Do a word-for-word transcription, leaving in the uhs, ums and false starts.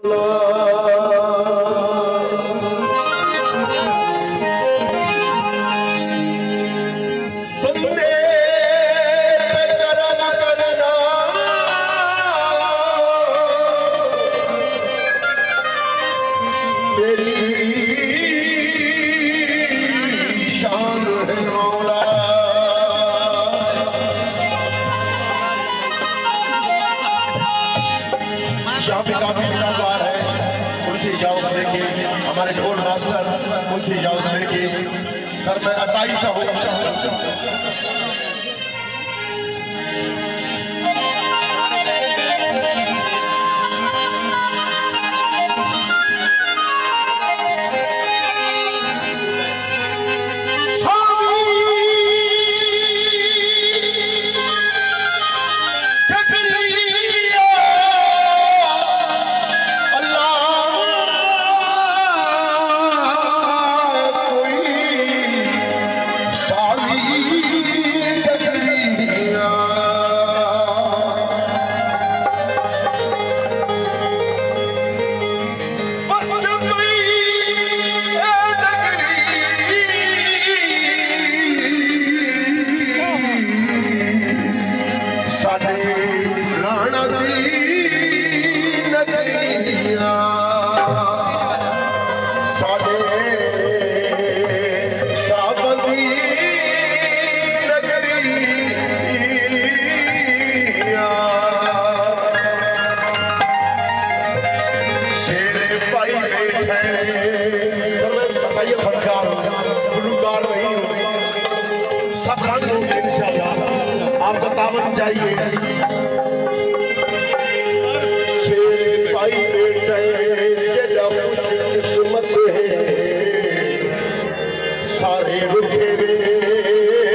بندے تے کرم کرنا، تیری شان ہے مولا۔ یہاں پہ کافی مددگار ہیں، ان سے اجازت لے کے، ہمارے ڈھول ماسٹر، ان سے اجازت لے کے، سر میں عطائی صاحب، ساݙے رہݨ دی نگری آ، ساݙے صاحباں دی نگری آ۔ سیڑے پائی ٻیٹھے، سر میں بتائیے فنکار، گلوکار نہیں ہوں، سب رنگ ہوں گے انشاءاللہ، آپ بتاون چاہیے۔ سیڑے پائی ٻیٹھے، جیڑھا خوش قسمت ہے، سارے رکھے وے۔